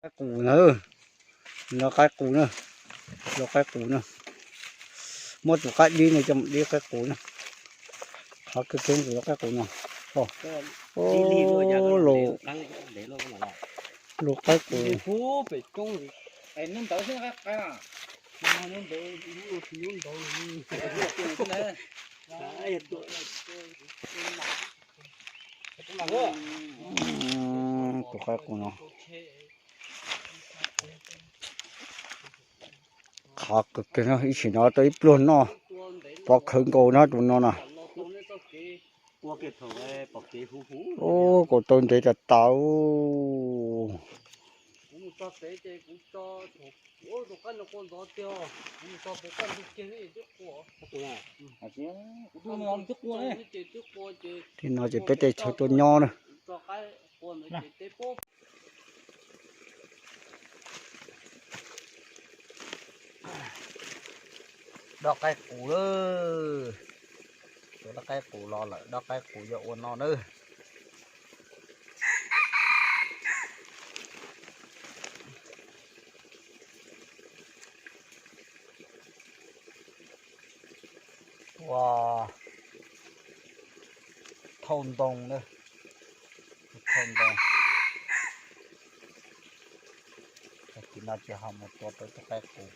Qaib qus na, no qaib qus na, los qaib qus na. Muab tus qaib dib no coj mus dib qaib qus na. Qhov kawg kawg tus qaib qus no. Lus qaib qus. Tus qaib qus no. Qhov kawg kiag no ib sim no tau ib pluag noj, pov khawv nkaus na tus no na. Ub, kuv tau ntev tas tas. Tim no ces peb tej chaw tuaj nyob na. Dob qaib qus lawm. Tus dob qaib qus los lawm, dob qaib qus yuav ua no nawb. Ua thauj ntoo na, thauj ntoo. Tam sim no ces ho mus tua tau cov qaib qus,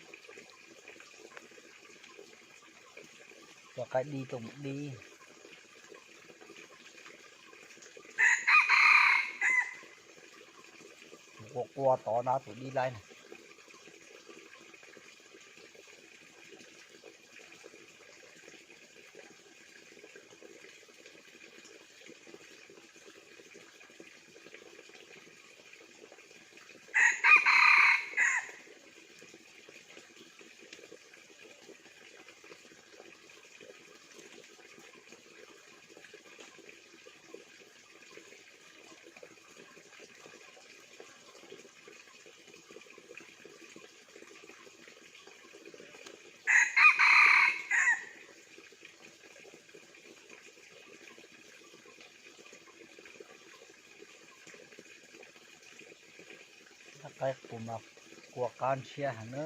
cov qaib dib tuaj mus dib. Tus qua qua tod na, tus dib laib na. Qaib qus mas qua qab ntshiab heev na.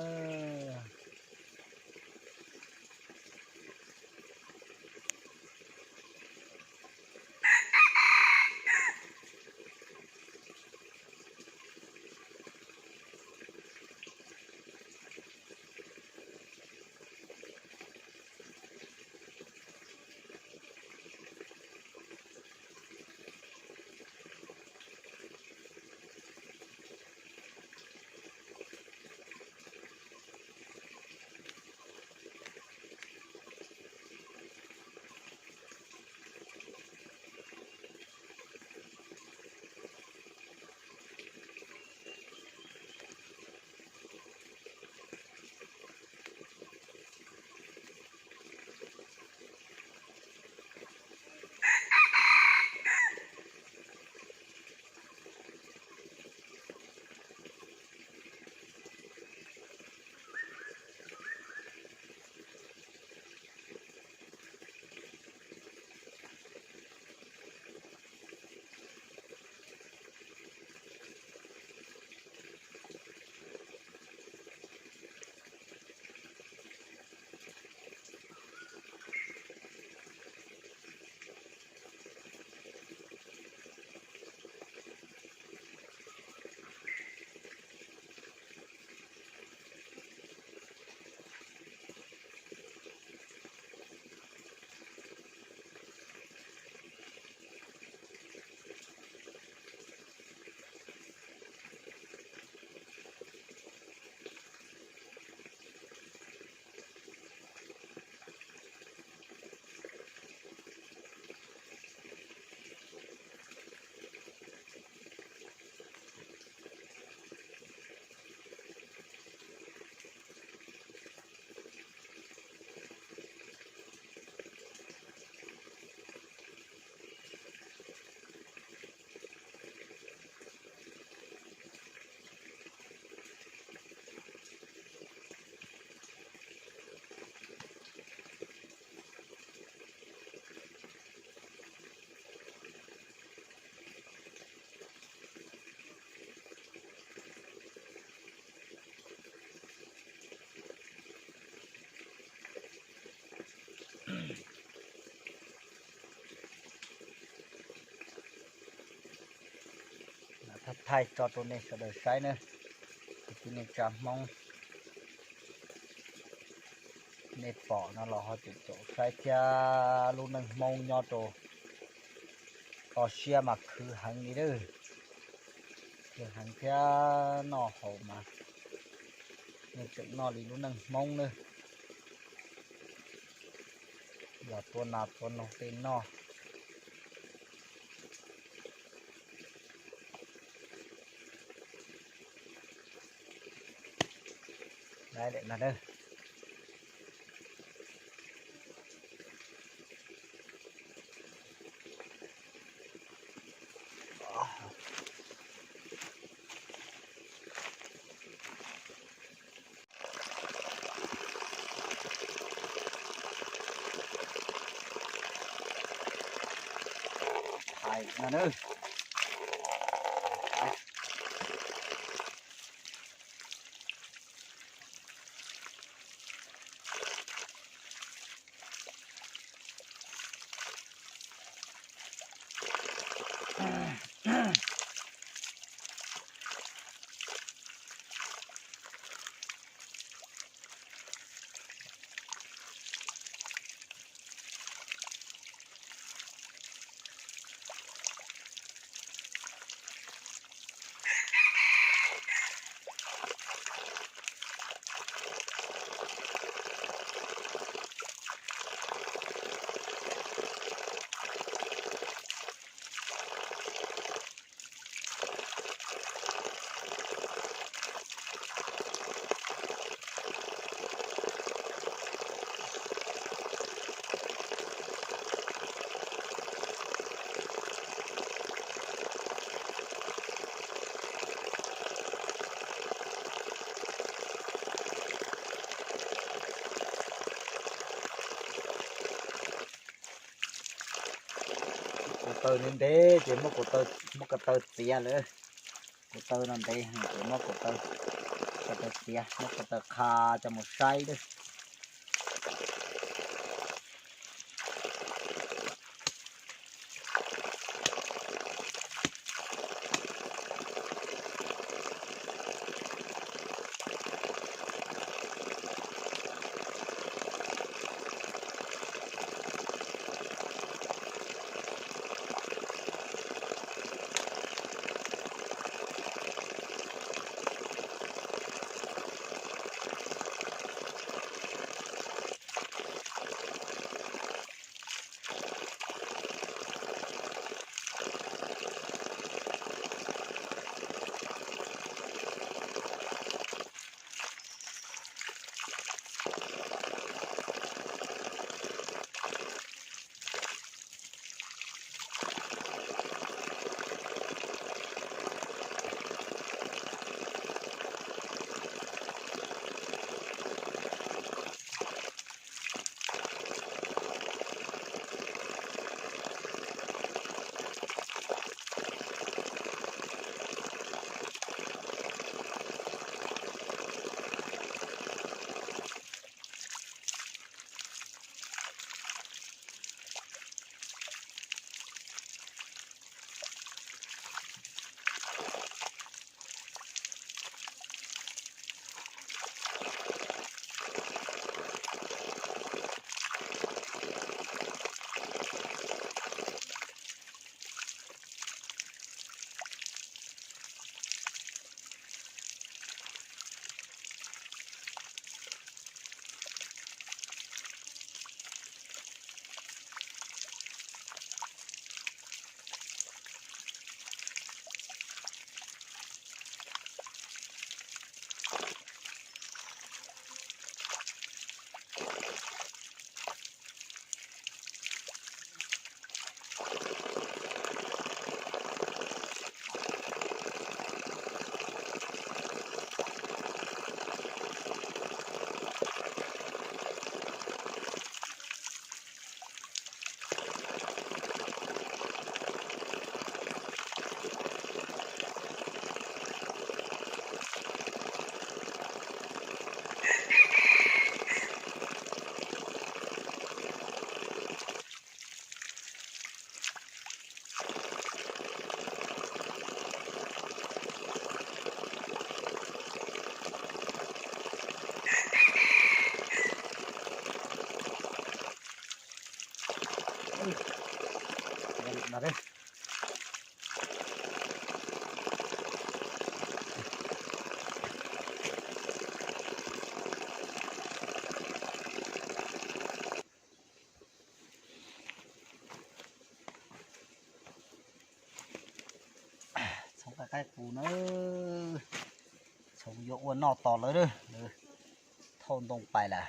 thaij tso rau nej sawv daws saib nawb. Kwv tij neej tsa Hmoob, nej pom no los ho caum caum saib thiab, lub neej Hmoob nyob rau toj siab mas khwv heev li lawm, khwv heev thiab noj haus mas nej tseem noj li lub neej Hmoob nawb. Los tua nas tua noog tej noj. Thaiv no nawb. Kuv taw ntev ntev ces muab kuv taw, muab ko taw txiav lawm. Kuv taw no ntev heev ces muab kuv taw, ko taw txiav, muab ko taw qha coj mus saib lawm. Qaib qus na, txhoov yuav ua noj tos lawv, lawv thauj ntoo pais lawm.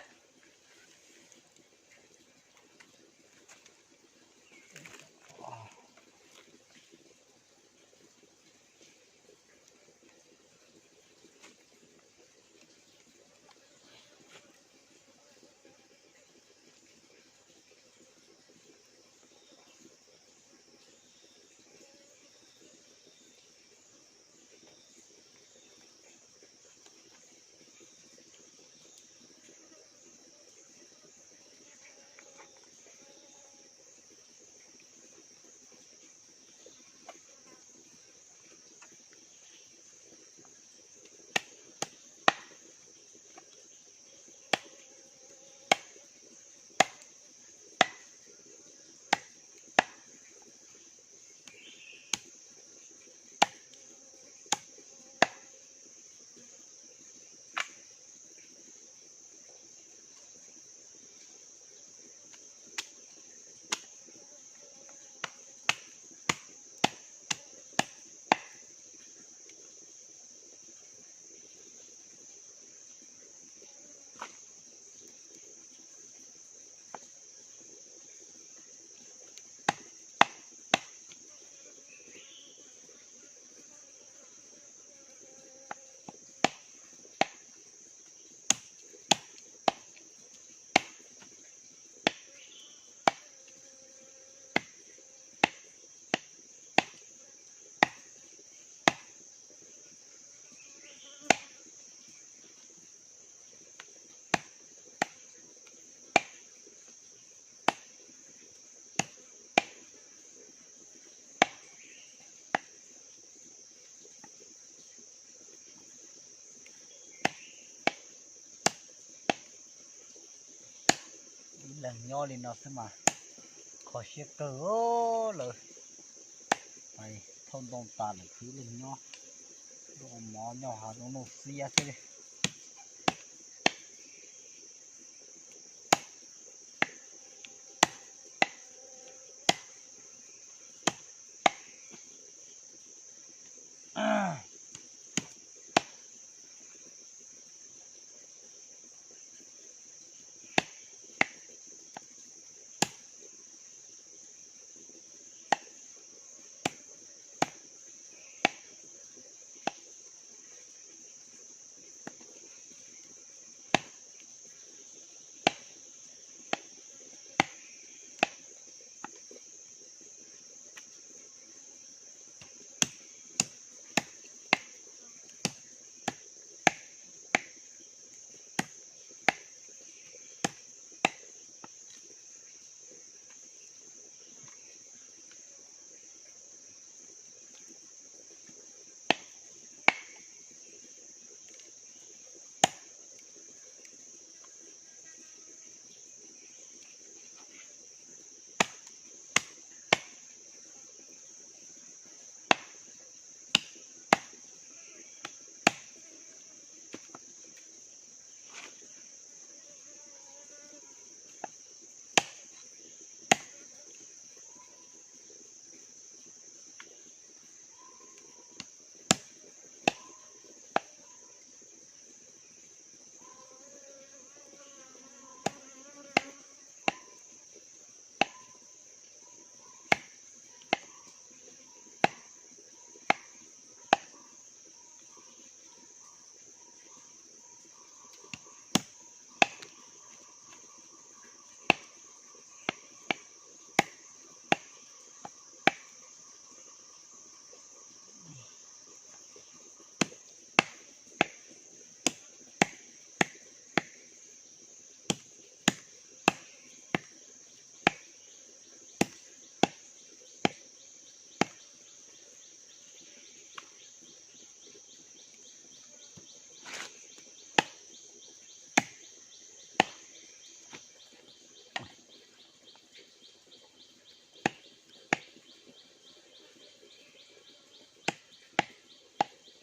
Ib leeg nyob li no xwb mas kho siab kawg lawm. Thauj ntoo tas lawm khwv ib leeg nyob, ua mov nyob hav zoov nuj xiab xwb li.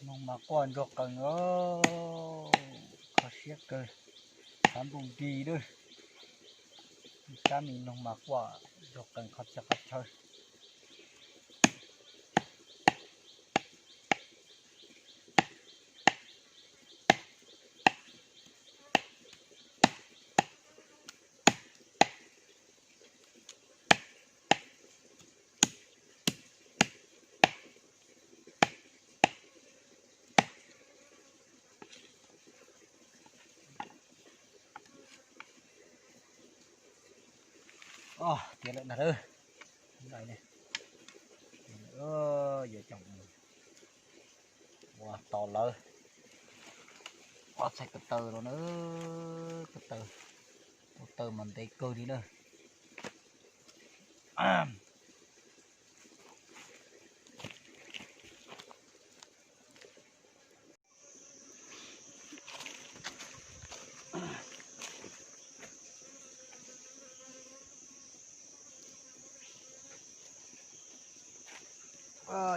Noog mas quaj ntsuag qees, kho siab kawg, xav ntuj nti lawm. Kab me noog mas quaj ntsuag qees qhov txhia qhov chaw. Tiav lawm ntag. Yuav coj mus ua tos lawv. Ob txhais ko taw no na, ko taw, ko taw mas ntev kawg li na.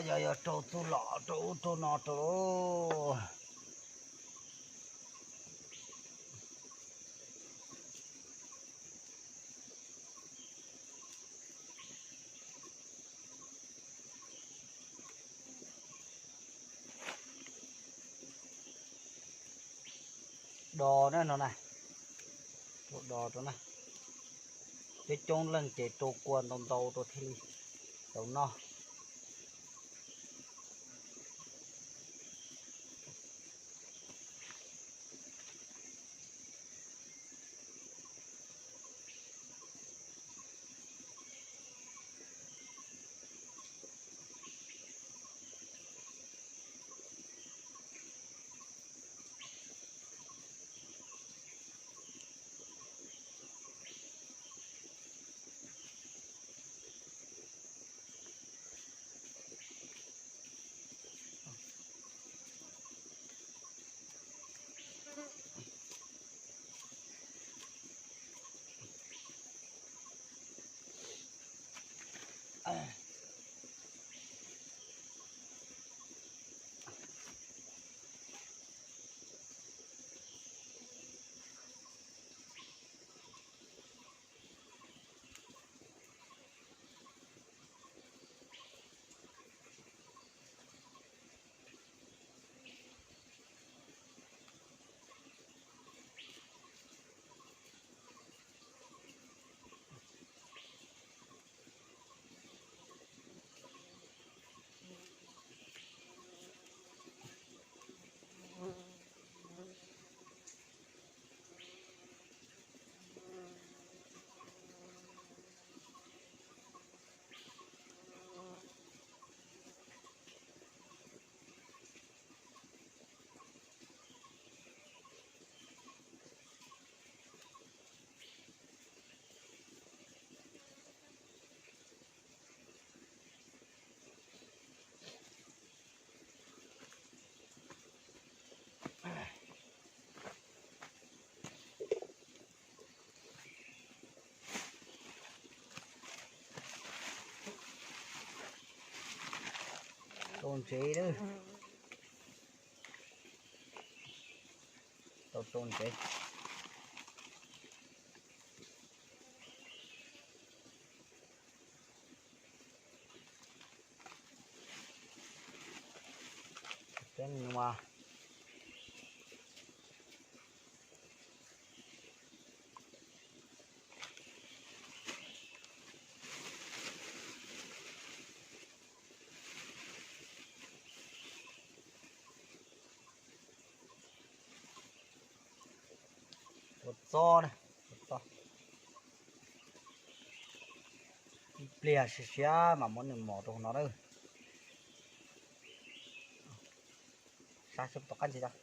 Yog yog rau txuj lom rau ub rau no rau. Do na no na, do rau na. Coob coob leej ces rau kua ntau ntau rau thiaj li tau noj. Tau ntsev lawm. Tau tau ntsev. Peb nyuam Ua txob na, ua txob. Ib pliag siav siav mas muab nws mos rau hauv no lawm. Sab xyov tom qab ntsis os.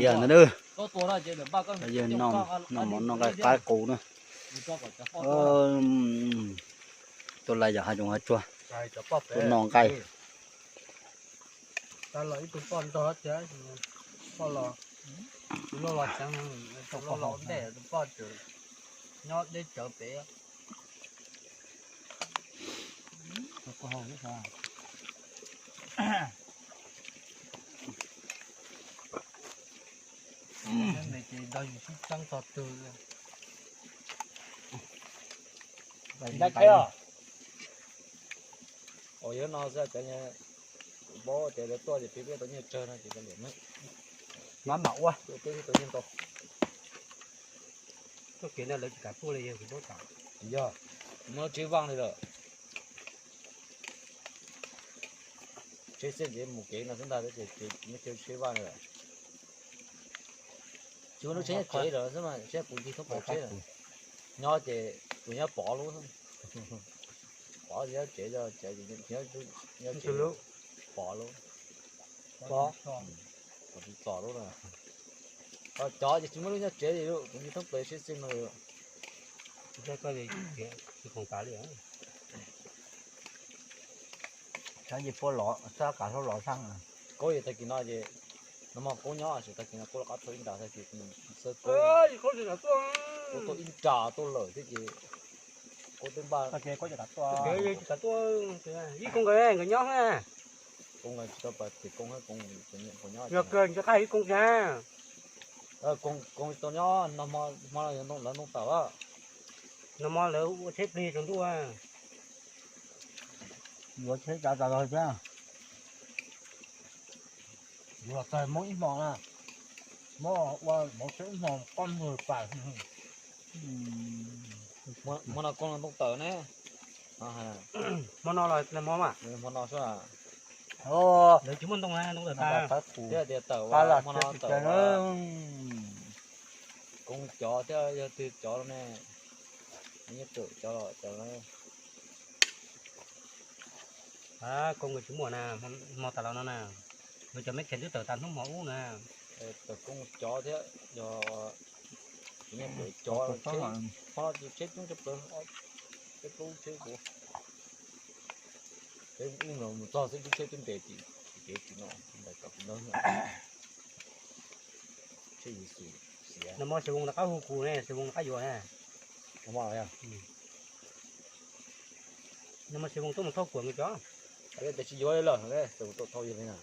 Yog no na, yog noj mov noj nqaij qab qus na. Tuaj lais yog hav zoov hav tsuag, tuaj noj nqaij. Ib tug poj nrog tias, poj los, tus loj los tseev, tus loj los ntej, tus poj tseem nyob deb tsawv pem. Yog no xwb, cov paub tias lawv tuaj ces peb peb tau nyiaj tsawg no ces kav liam, maj mam ua, peb tau nyiaj ntau. Tuaj kev no lawv tsis kam tuaj li, yog kuv paub tas. Yog, muab lub tsheb vaj li lawm. Tsheb xeb ntev mus kev no xwb ntag, ces muab lub tsheb vaj li lawm. Tsis muaj lub tsheb nyob tsev lawm xwb mas, tsheb puv ncig thoob plaws tsheb. Nyob ces tus nyob pov lub, pov nyob tsev, nyob tsev pov lub. Pov tsis txom lub na. Cov ces tsis muaj lub nyob tsev li, puv ncig thoob plaws tsheb xeb no. Sab nce puab los, sab kav hlob los xaj. Kaub yog tag kis no ces, nag hmo Kaub nyob, tag kis no Kaub rov qab thauj ib nra tag kis xwb, Kaub tuaj ib nra tuaj lawm thiab ces Kaub twb npaj. Ib koob nkawd, nkawd nyob, Koob nkawd tsis tau pais tim Koob, Koob nyob, yog kawg nws qab ib koob kiag. Koob tsis tau nyob, nag hmo lawv ntoo tawm, nag hmo lawv ua tsheb plig tsaus ntuj. Yuav tsheb tsav tas los thiab. Yuav los txog Hmoob ib hmo na, Hmoob ua Hmoob tsheb ib hmo qoj mug pais. Hmo no Koob ntoo tawm ne. Hmo no los hmo mas, hmo no xwb. Lawv tsis muaj ntoo, ntoo tawm tas. Thiab tias tawm, hmo no tawm. Koob cov thiab yog twg cov ne? Nyob tawm cov los cov. Koob nkawd tsis muaj na, hmo tas los no na, nkawd cov me khev twb tawm tas hnub hmo ub na. Tawm Koob cov thiab yog nyob tawm cov, hmo no tsheb coob tshaj plaws, peb plaub tsheb kuv, peb ub no mus txog xwb lub tsheb twb nres tim kev tim no, nres kom ntawd. Nag hmo Xis Voos rov qab hu kuv ne, Xis Voos rov qab yuav ne. Nag hmo Xis Voos tuaj mus thauj kuam nkawd cov. Tias tsis yuav li lawm, Xis Voos tuaj thauj yog li na.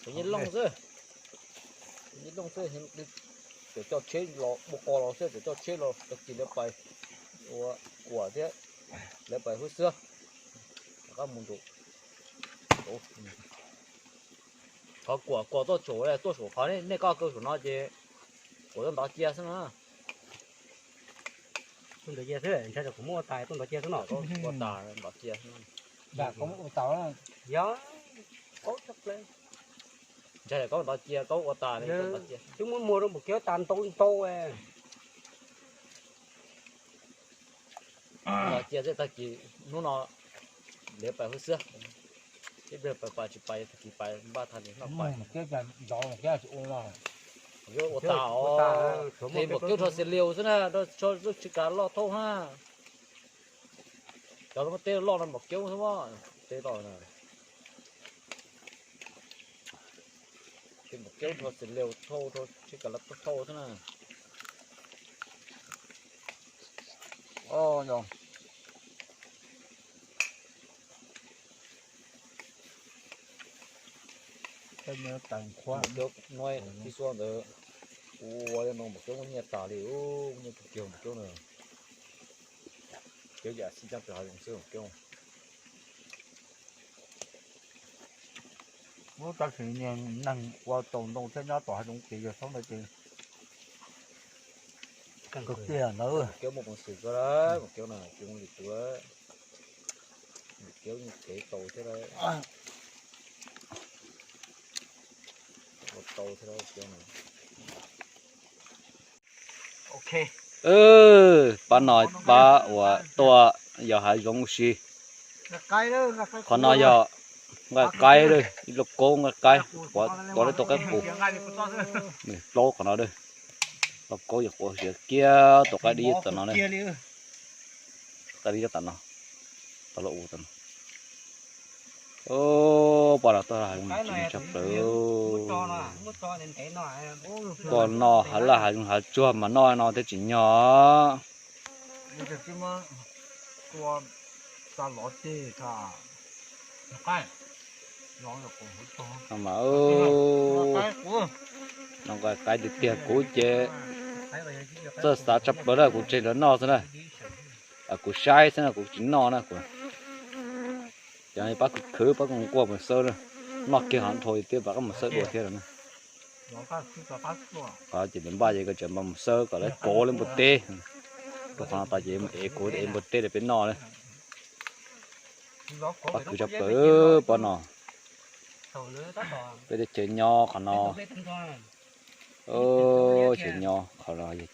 Cov nyiaj looj xwb, cov nyiaj looj xwb, tseem coj tsheb los ua qos los xwb, tseem coj tsheb los tag kis lawv pais ua kuam thiab, lawv pais huab xwab, rov qab mus nram. Qhov kuam kuam tuaj saum, tuaj saum qhov nej koj kaw saum no ces kuam tuaj ntov cia xwb na. Tuaj ntov cia xwb, ntshai tsam kuv muab ua tas tuaj ntov cia xwb no. Ua tas ntov cia xwb. Yog, ntshai tsam koj ntov cia, koj ua tas, twb muab muag rau npaum kiag tas ntau ntau. Ntov cia xwb, tag kis hnub no lawv pais huab xwab, ib pliag pais pais tsis pais, tag kis pais npaj tag li no pais. Ua tas os, npaum kiag rho xis lias xwb na, rho lub tsheb kav loj thauj na. Cov muaj teb loj no npaum kiag xwb, teb loj na. Tsheb npaum kiag rho xis lias thauj, rho tsheb kav loj thauj xwb na. Cov no tib xuab ntawd, ua no npaum kiag muaj nyiaj tas li, muaj nyiaj kawg kiag npaum kiag na. Cov yam xij caab pem hav zoov xwb npaum kiag. Ub, tab sis niag neeg ua tau ntoo thiab nyob tom hav zoov ces yog thaum ntawd ces kawg kiag ntawd. Kiag muaj peev xwm kawg, kiag na, kiag li tus, kiag kev tau thiab, ua tau thiab kiag na. Pab no pab uas tuaj yos hav zoov ua si. Qhov no yog nqaij qaib, ib lub kaub nqaij qaib, quav tau qaib qus. Plaub qhov no, plaub kaub yog quav siav kiag, tau qaib dib tom no, qaib dib tom no, tau lub u tom no. Ub, pom los toj hav zoov tsis nyog tshaj plaws. Tuaj noj hav laj hav zoov hav tsuag mas noj no thiaj tsim nyog. Mas noj nqaij qaib tiag tiag kuv ces txawj xav tshaj plaws na, kuv tseg lawv noj xwb na. Kuv saib xwb na, kuv tsis noj na. Kuv cov pab khwv khwv pab kooj nquaj mus xawb na, noj kiag hov dhau thiab pab qab mus xawb dua thiab lawm na. Qhov ces npaj ces koj tseem npaj mus xawb kom lawv kauv lawv npua teb. Rau qhov no tas ces mus ev kauv ev npua teb rau peb noj na. Pab khwv tshaj plaws pab no. Peb teb chaws nyob qhov no. Chaw nyob qhov no yog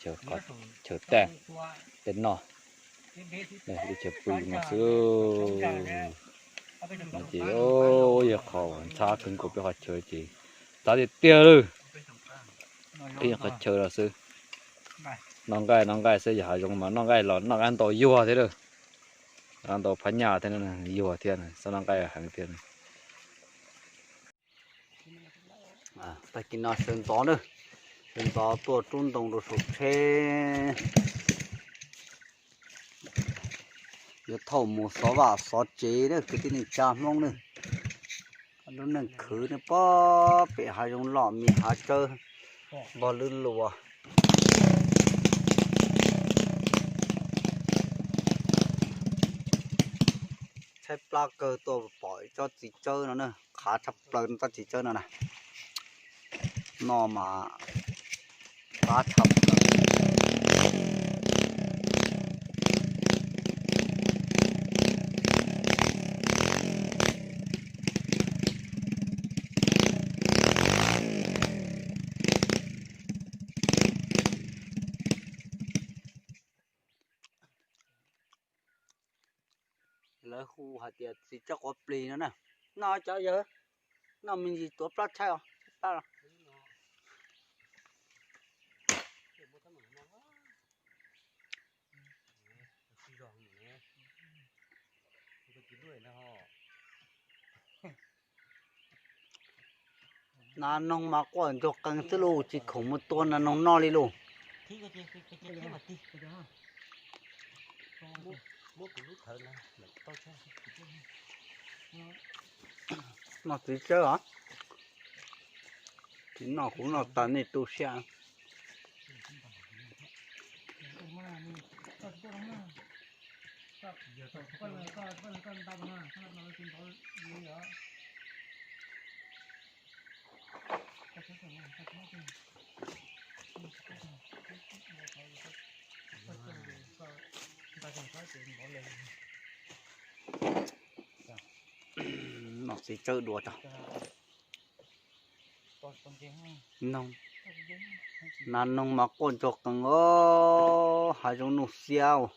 chaw taj, tej noj, teb chaws pw no xwb. No ces yog qhov ntxhab kawg nkaus peb qhov chaw ces ntxhab tiag tiag lawm. Peb qhov chaw los xwb, noj nqaij noj nqaij xwb, yog hav zoov mas noj nqaij los noj nqaij ntau yuag thiab lawm. Noj ntau phab nyaj thiab, yuag thiab, txhob noj nqaij heev thiab. Tag kis no sawv ntxov na, sawv ntxov tuaj rub ntoo rau saum tsheb. Yuav thauj mus xov vaj xov tsev na kwv tij neej tsa Hmoob na. Lub neej khwv ne pob pem hav zoov loj mis hav tsawb npog lwb luas. Tshaib plab kawg tuaj pom tsob txiv tsawb no na, qhav tshaj plaws tsob txiv tsawb no na. Noj mas qab tshaj plaws. Lawv hu hais tias txiv tsawb quav plig no na. Noj cov yawg, noj me ntsis tuav plab tshaib os, tshaib plab los. Nas noog mas quaj ntsuag qees xwb lauj, tsis khoom mus tua nas noog noj li lauj. Noj txiv tsawb os. Tsis noj kuv noj tas nej tu siab. Noj txiv tsawb dua tso. Noog, nas noog mas quaj ntsuag qees os, hav zoov nuj xiab os.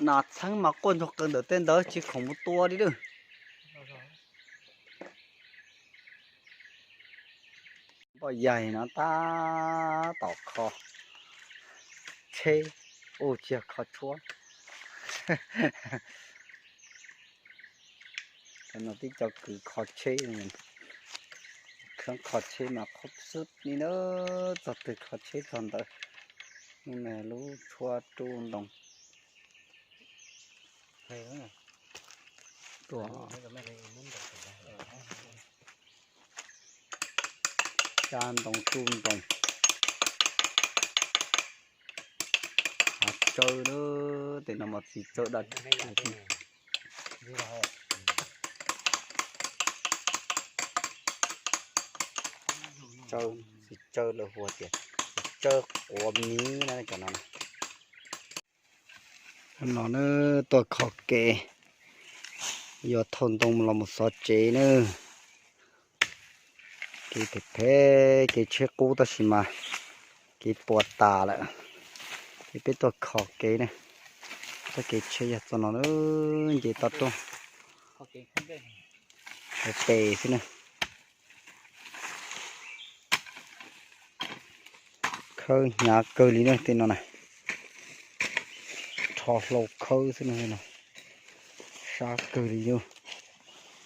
Nas txheeb mas quaj ntsuag qees ntawm tej ntawd tsis khoom mus tua li lawm. Npoj yaig no tab tom kho tsheb, ua tsis yog kho tshuab. Cov no tib co kwv kho tsheb, kho tsheb mas qhov xwb li na, txog twg kho tsheb txog ntawd. Hnub no lub tshuab rub ntoo. Tuaj cab ntoo rub ntoo. Hav tsawb na, tej no mas txiv tsawb daj. Tsawb, txiv tsawb lawv hu tias txiv tsawb quav miv na cov no. No na, tuaj kho kev, yuav thauj ntoo los mus xov tsev na. Kev phem phem, kev tsheb qub tab sis mas kev puas tas lawm. Ces peb tuaj kho kev na, txoj kev tsheb yog txoj no na, nce toj roob, tes xwb na. Khawb hnyav kawg li na tej no na. Rho hlau khawb xwb no, sab kawg li.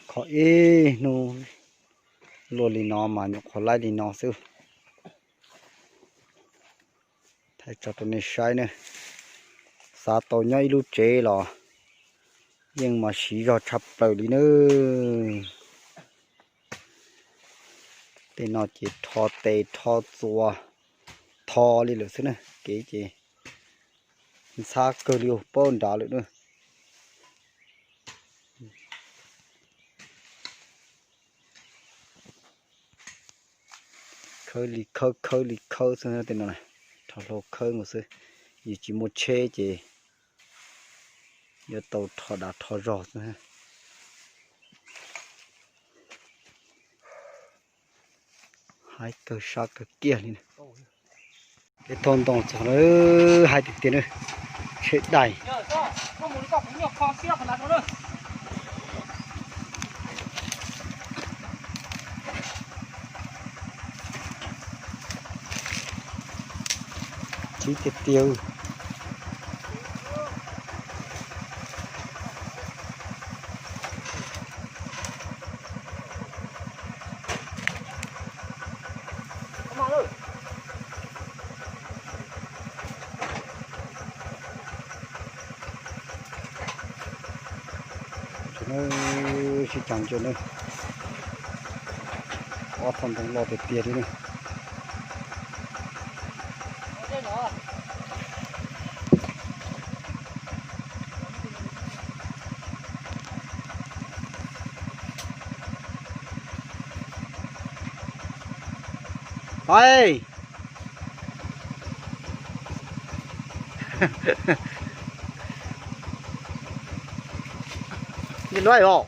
Kho ib hnub luaj li no mas nyuam qhuav laib li no xwb. Thaij tso rau nej saib ne. Xav tau nyob ib lub tsev los yeej mas siv zog tshaj plaws li na. Tej no ces rho tes rho txuas tho li lawm xwb na, kev ces ntxhab kawg li paub nrad lawm na. Khawb li khawb, khawb li khawb xwb tej no. Rho hlau khawb mus xwb, yus tsis muaj tsheb ces yuav tau rho dav rho zog xwb. Haib kawg sab kawg kiag li. Peb thauj ntoo txog lawm, haib tiag tiag na, tsheb daig. Tsis tiag tiag. Sib cag ntsia na, ob thauj ntoo loj tiag tiag li na. Hais, li luaj os.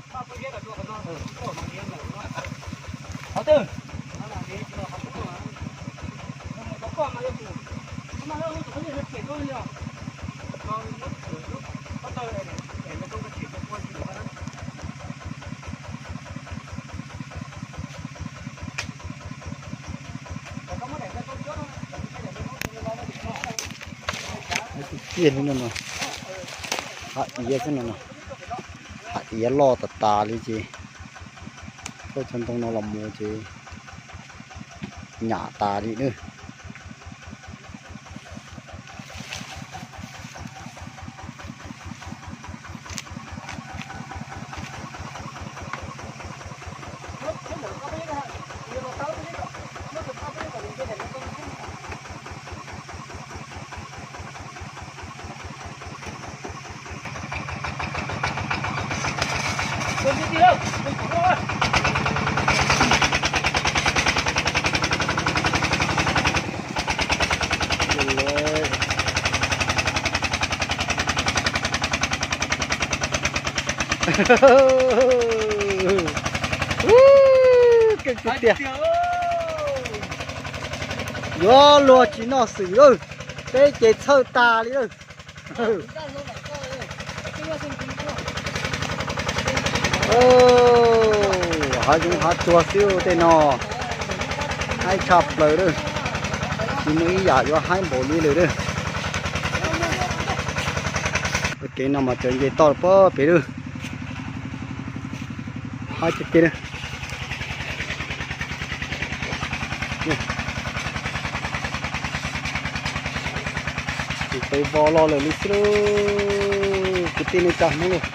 Tiag li no, hav iav xwb no, hav iav loj tas tas li ces thauj cov ntoo no los mus ces nyam tas li na. Keej tiag tiag. Yuav luag tsis noj xwm lawm, peb ces txhawj tas li lawm. Hav zoov hav tsuag xwb tej no, haib tshaj plaws lawm, tsis muaj ib yam yuav haib npaum li lawm. Kev no mas cov nce toj pob pem lawm, haib tiag tiag. Tus tes vos los lawm li xwb lauj, kwv tij neej tsa Hmoob lauj.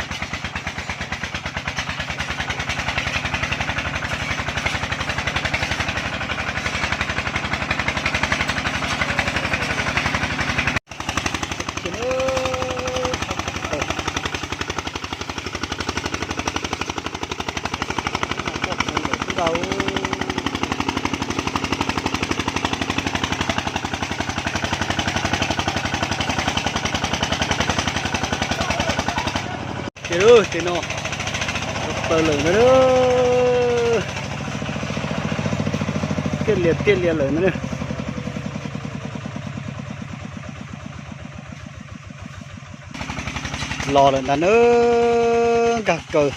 Ces lub ces no plaws lawm na, tiaj lias tiaj lias lawm na. Los lawm ntag na, nkag kaws.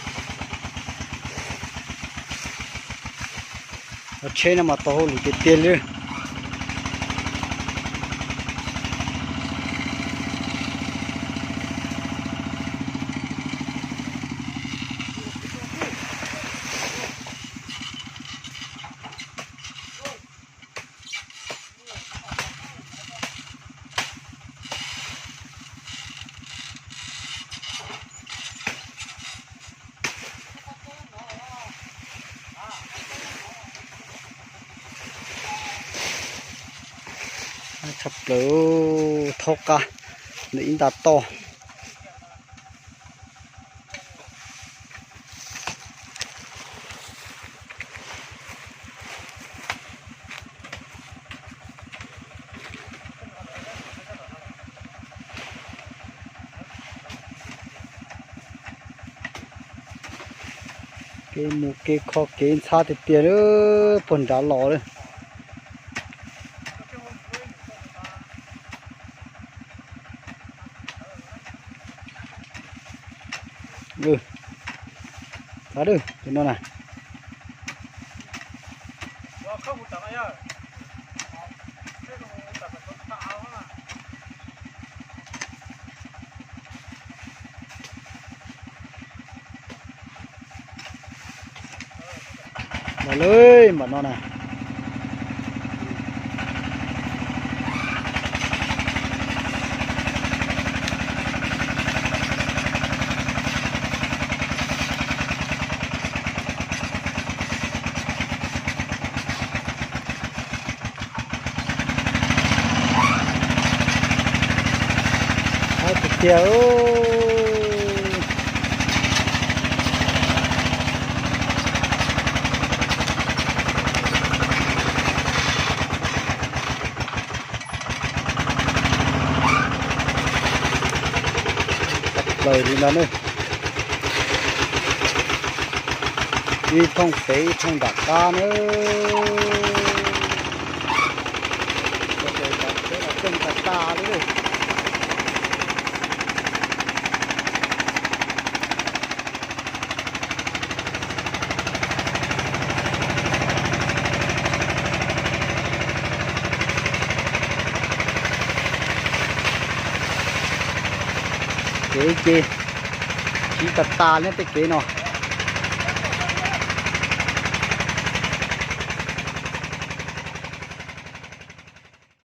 Tsheb no mas tau hauj lwm tiag tiag li. Tshaj plaws, thaub qab ntawm ib nta toj. Kev mus kev kho kev ntxhab tiag tiag lawm, puag nrad los lawm. Tab tus no na. Los lawm npaum no na. Tiag tiag. Plaws li no ne. Ib thooj pem ib thooj nram qab na. Tseem tas tas li. Kev ces siv tas tas li tej kev no.